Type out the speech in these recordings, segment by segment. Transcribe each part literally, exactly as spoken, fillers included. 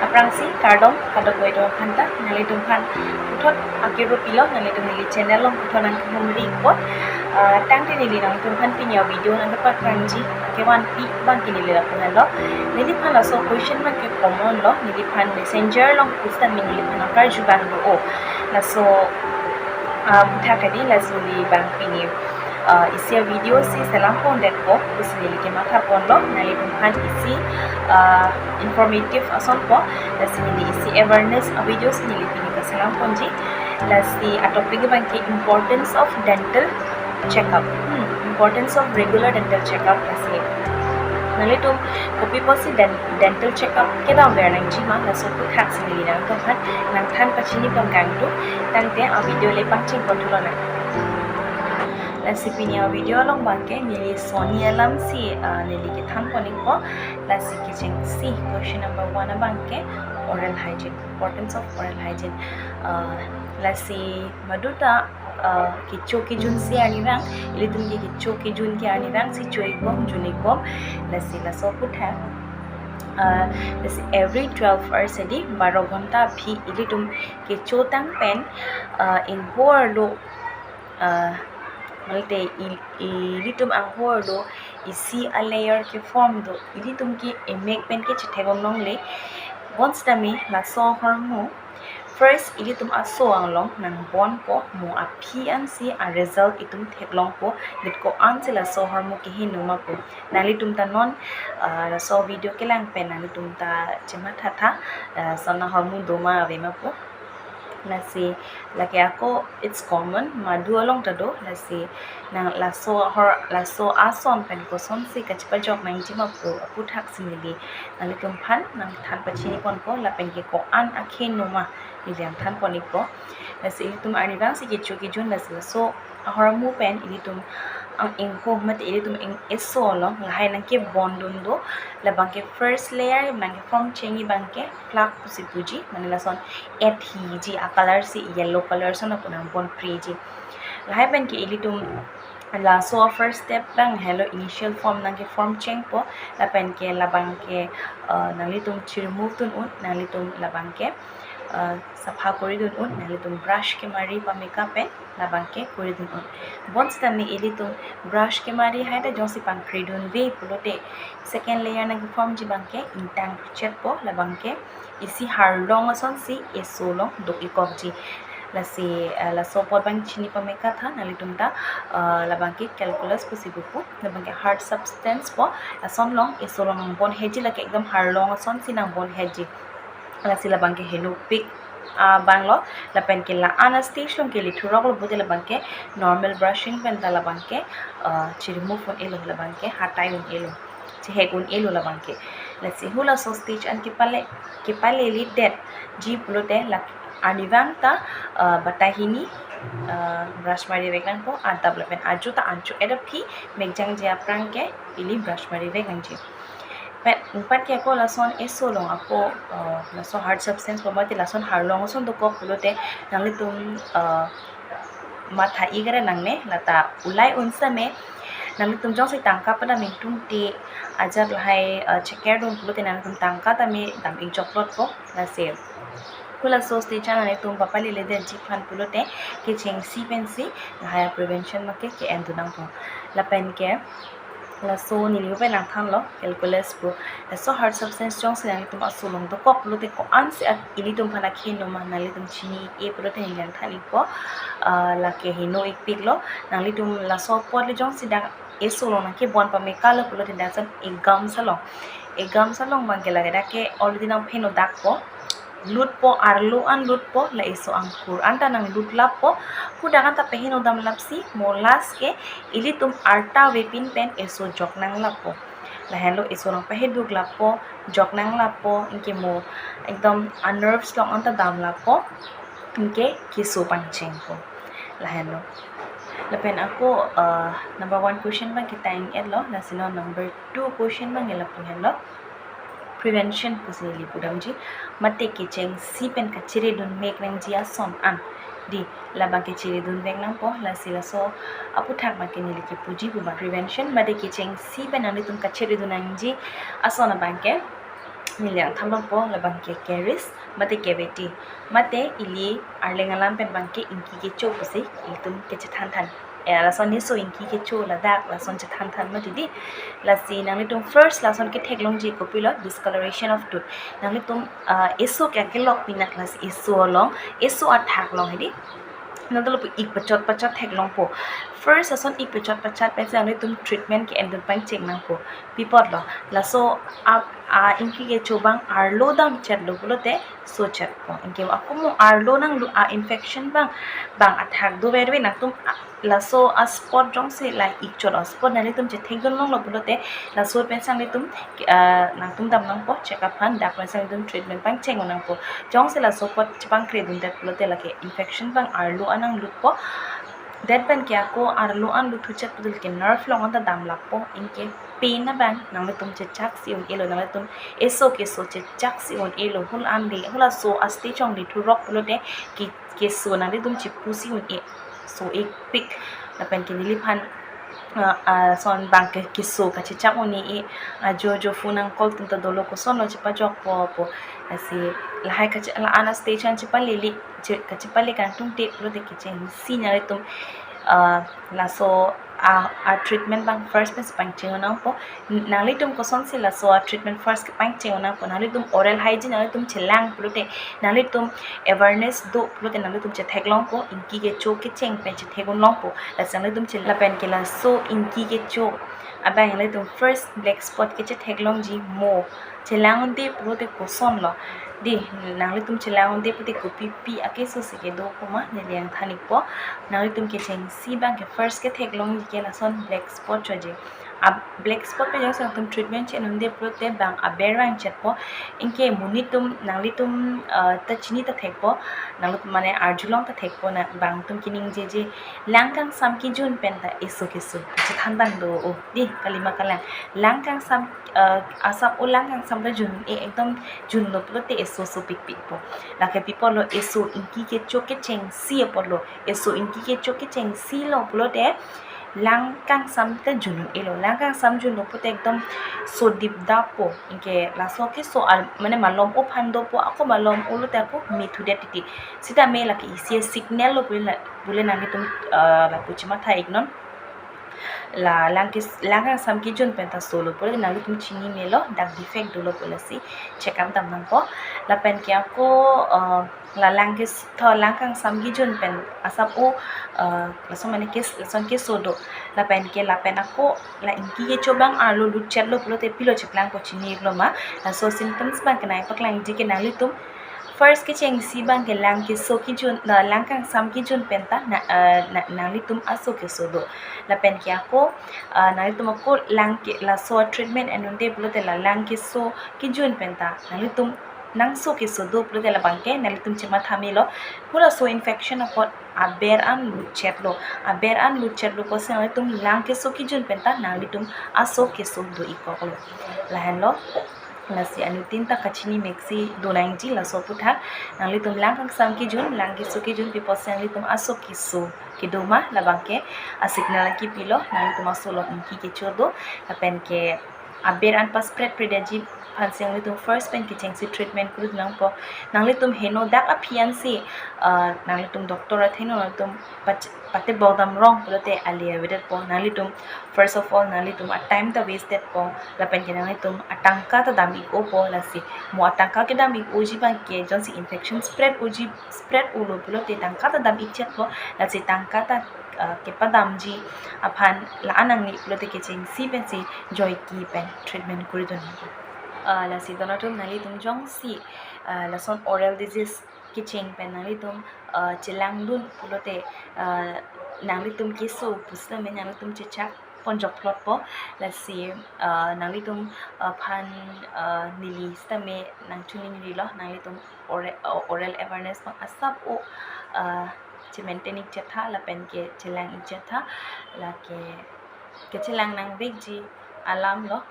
Aphrangsi kardom kadokave atum aphan ta, nanglitum aphan puthot akirupilo, nanglitum neli channel along puthot nangkehumri apot. Ah, tangte neli nanglitum aphan pini a-video nangkepaklangji kevanpi abangke neli lapu henlo. Neliphan laso question abangke common lo, neliphan messenger along pusitame neliphan nangkarju abang do-o. Laso, ah, puthak adi, lasi neli abang pini, ah, isi a-video si selam pondetpo pusi neli kematha ponlo, nanglitum aphan isi, ah, informative asonpo, lasi neli isi awareness a-video si neli pini kaselam ponji. Lasi a-topic abangke importance of dental checkup. Hmm, importance of regular dental checkup lasi. Nanglitum kopi pusi den-, dental checkup kedam ver nangji ma, laso aputhaksi neli nanglitum aphan nangthan pachini pon kangtung, tangte a-video le pangcheng pon thulonang. Lasi pini a-video along abangke neli soni alam si, ah, neli kethan pon ikpo, lasi kechengsi question number one abangke oral hygiene, importance of oral hygiene. Ah, lasi maduta, ah, kecho kejun si arnivang, ilitum ke kecho kejun ke arnivang si cho-ikbom, jun-ikbom, lasi laso aputhak. Ah, lasi every twelve hours adi, baro ghonta aphi ilitum kecho tang pen, ah, ingho arlo, ah, malte i-, ilitum angho arlo isi a-layer ke-form do, ilitum ke emek pen ke chethek-ong longle. Bonsitame laso ahormu first ilitum aso anglong nangbonpo, mo aphi ansi a-result itum theklongpo, det ko-ansi laso ahormu kehingno ma pu. Nanglitum ta non, ah, laso video kelang pen nanglitum ta chemathatha, ah, lason ahormu do ma ave ma pu. Lasi lake ako it's common, madu along ta do, lasi nang laso ahor, laso ason pen kosonsi kachepajok nangji ma pu aputhaksi neli nanglitum aphan nangthan pachini ponpo, lapen ke ko-an akehingno ma neli nangthan pon ikpo. Lasi ilitum arnivang si kecho kejun, lasi laso ahormu pen ilitum ang ingho mate ilitum ing eso along lahai nangkebondun do, labangke first layer nangke-form chengji abangke plaque pusi puji, mane lason et hiji, a-color si yellow color ason ako nangbonpreji. Lahai pen ke ilitum laso first step abang helo, initial form nangke-form chengpo, lapen ke labangke, eh, nanglitum chi-remove dun un, nanglitum labangke, eh, sapha kori dun un, nanglitum brush kemari pame ka pen labangke kori dun un. Bonsitame ilitum brush kemari hai ta jongsi pangkri dunve pulote second layer nangke-formji abangke ingtang chetpo, labangke isi harlong asonsi eso along dok-ikkokji. Lasi, eh, laso apot abang chini pame katha nanglitum ta, eh, labangke calculus pusi buku, labangke hard substance po, lason along eso along nangbonhedji, lake ekdom harlong asonsi nangbonhedji. Lasi labangke henopik, ah, abang lo, lapen ke la-an a-stage along ke lithurok lo pulote labangke normal brushing pen ta labangke, ah, chi-remove un-elo, labangke hatai un-elo, chehek un-elo labangke. Lasi halaso stage an kepale, kepaleledetji pulote la arnivang ta, ah, batai hini, ah, brush marivek nangpo, adap lapen ajo ta anchot-et aphi mek jangje aphrang ke ili brush marivek nangji. Pet, pet ke ako lason eso along ako, eh, laso hard substance po mate lason harlong ason dokok pulote nanglitum, eh, matha-ik ra nangne, lata ulai un same nanglitum jongsi tangka padam ingtungte ajat lahai, eh, cheker dun pulote nanglitum tangka tame dam-ik joklotpo. Lasi halaso stage an nanglitum papaleledet jiphan pulote kechengsi pensi lahai prevention make ke-en dun nangpo. Lapen ke laso neli pen nangthanlo, calculus pu. Laso hard substance jongsi nanglitum aso along dokok pulote ko-ansi ak-, ilitum aphan akehingno ma nanglitum chini-ik-e pulote neli nangthan-ikpo. Ah, lake hingno-ikpiklo. Nanglitum laso apot le jongsi dang eso along nangkebon pame kalo pulote dang san egam salong. Egam salong abangke lake dak ke already nangpahingno dakpo. Lutpo, arlo an lutpo, la eso angkur an ta nanglutlappo. Hadak an ta pahingno damlapsi, mo last ke ilitum arta avepin pen eso jok nanglappo. Lahenlo eso nangpaheduklappo, jok nanglappo, anke mo ekdom a-nerves along an ta damlappo, anke keso pangchengpo. Lahenlo. Lapen ako, uh, number one question abang kita ing-etlo, lasi non number two question abang ke lapu henlo. Prevention pusi neli pudamji, mate kechengsi pen kachiridun mek nangji ason an. Di, labangke chiridun vek nangpo, lasi laso aputhak abangke neli kepuji pu abang. Prevention, mate kechengsi pen nanglitum kachiridun nangji ason abangke, Neli angtham abangpo labangke caries mate cavity mate ili arleng alam pen abangke ingki kecho pusi ilitum kachethan than. Eh, lason eso ingki kecho ladak lason chethan than mati di. Lasi nanglitum first lason ketheklongji kopilo, discoloration of tooth. Nanglitum, ah, eso ke akelok pinak, lasi eso along, eso athak along hedi. Nangtolo pu ik pachot pachot theklongpo. First ason ik pachot pachot pensi nanglitum treatment ke-endun pangcheng nangpo. Pi apotlo, laso a, a ingki kecho abang arlo damchetlo pulote sochetpo. Anke ako mo arlo nanglut, a infection abang, abang athak doverve, nangtum a, laso a spot jongsi la ikchot a spot nanglitum chethekdun longlo pulote, laso pensi nanglitum, ah, nangtum dam nangpo, check up aphan dak pensi nanglitum treatment pangcheng nangpo. Jongsi laso apot chepangkredundet pulote lake infection abang arlo an nanglutpo. Det pen ke ako arlo an luthuchet pulote lake nerve along anta damlappo. Anke pain abang nanglitum chechaksi un-elo, nanglitum eso keso chechaksi un-elo. Hul an le, hulaso a stage along le thurok pulote ke, keso nanglitum chepusi un-e, so-e pik. Lapen ke neliphan, ah, ah, son abangke keso kachechak un-e, ajo ajo phone nang call atum ta dolo, kosonlo chepajokpo pu. Lasi lahai kache, la an a stage an chepalele, che, kachepale kangtungte pulote kechengsi nanglitum, ah, laso a, a treatment abang first pensi pangcheng nangpo. Nanglitum kosonsi laso a treatment first kepangcheng nangpo, nanglitum oral hygiene nanglitum chelang pulote, nanglitum awareness do pulote nanglitum chetheklongpo, ingki kecho kecheng pen chethekdun longpo. Lasi nanglitum che, lapen ke laso ingki kecho abang nanglitum first black spot ke chetheklongji mo. Chelang unde pulote kosonlo. Di, nanglitum chelang unde pulote kopipi akeso si kedo pu ma neli angthan ikpo. Nanglitum kechengsi abangke first ketheklongji ke lason black spot choji. A black spot pen jongsi nangtum treatment che-en unde pulote abang aber vangchetpo. Anke monit atum nanglitum, ah, ta chini ta thekpo. Nanglitum mane arjulong ta thekpo, na abang atum keningjeje lang kangsam kejun pen ta eso keso chethan abang do o. Di, kalima kalang. Lang kangsam, ah, asap o lang kangsam ta jun un-e, ekdom junlo pulote eso sopikpikpo. Lake pi apotlo, eso ingki kecho kechengsi apotlo. Eso ingki kecho kechengsilo pulote lang kangsam ta jun un-elo. Lang kangsam junlo pulote ekdom sodip dappo. Anke laso keso al, mane malom o aphan dopo, ako malom o lote ako me thudet titi. Sitame lake isi signal lo pule, pule nanglitum, ah, lapu chematha iknon. La lang kes, lang kangsam kejun pen ta solo pulote nanglitum chini melo, dak defect dolo pu, lasi check up dam nangpo. Lapen ke ako, ah, la lang kes, tho lang kangsam kejun pen asap o, ah, laso mane kes, lason keso do. Lapen ke lapen ako la ingki kecho abang arlo lutchetlo pulote pilo cheplangpo, chini iklo ma. Laso symptoms abang kenai paklangji ke nanglitum first kechengsi abangke lang keso kejun, na lang kangsam kejun pen ta na, ah, na, nanglitum aso keso do. Lapen ke ako, ah, nanglitum ako lang ke, laso treatment en unde pulote la lang keso kejun pen ta nanglitum nangso keso do pulote labangke nanglitum chematha melo. Hulaso infection apot aber an lutchetlo. Aber an lutchetlo pusi nanglitum lang keso kejun pen ta nanglitum aso keso do-ikoklo. Lahenlo. Lasi anuttin ta kachini meksi do nangji laso aputhak. Nanglitum lang kangsam kejun, lang keso kejun pi apotsi nanglitum aso keso kedo ma, labangke a signal kipilo, nanglitum aso along ingki kecho do. Lapen ke aber an paspread predaji aphansi nanglitum first pen kechengsi treatment kuri nangpo. Nanglitum heno dak aphi ansi, ah, nanglitum doctor athengno nanglitum pach, patebok dam rong pulote ale avedetpo. Nanglitum first of all nanglitum a time ta waste detpo. Lapen ke nanglitum atangka ta dam ik-opo, lasi mo atangka kedam ik-oji abangke jongsi infection spread oji, spread olo pulote tangka ta dam ikchetpo. Lasi tangka ta, ah, kepadamji aphan la an nangne pulote kechengsi pensi joiki pen treatment kuri dun. Ah, lasi donatum nanglitum jongsi, ah, lason oral disease kecheng pen nanglitum, ah, chelangdun pulote, ah, nanglitum keso pusitame nanglitum chechak ponjok plotpo. Lasi, ah, nanglitum, ah, aphan, ah, neli sitame nangchiningrilo, nanglitum ore, ah, oral awareness abang asap o, ah, che-maintain ikchetha lapen ke chelang ikchetha, lake kechelang nangvekji alamlo.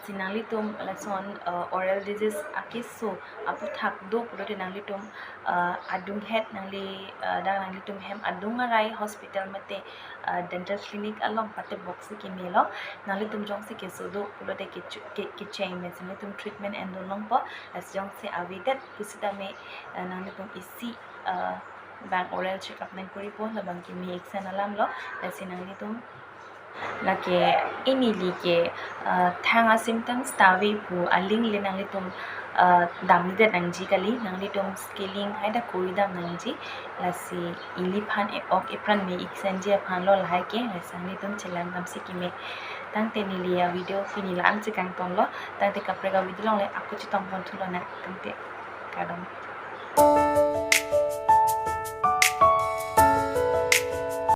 Si nanglitum lason uh, oral disease akeso aputhak do pulote nanglitum uh, adunghet nangli uh, dak nanglitum hem adung arai hospital mate uh, dental clinic along pate box si kemelo. Nanglitum jongsi keso do pulote kechu- ke- kecheng me si nanglitum treatment endun longpo. Lasi jongsi avedet pusitame uh, nanglitum isi uh, bang oral checkup nangkuripo, labang keme iksan alamlo. Lasi nanglitum lake pini neli ke uh, thang a symptoms ta ave pu aling le nanglitum uh, damlidet nangji kali, nanglitum scaling haida kuri dam nangji. Lasi ili aphan e- ok epran me iksanji aphanlo lahai ke. Lasi nanglitum chelang damsi keme. Tangte neli a video pini la-an si kangtonlo. Tangte kaprek a video along le ako chetong pon thulo na. Tangte kardom.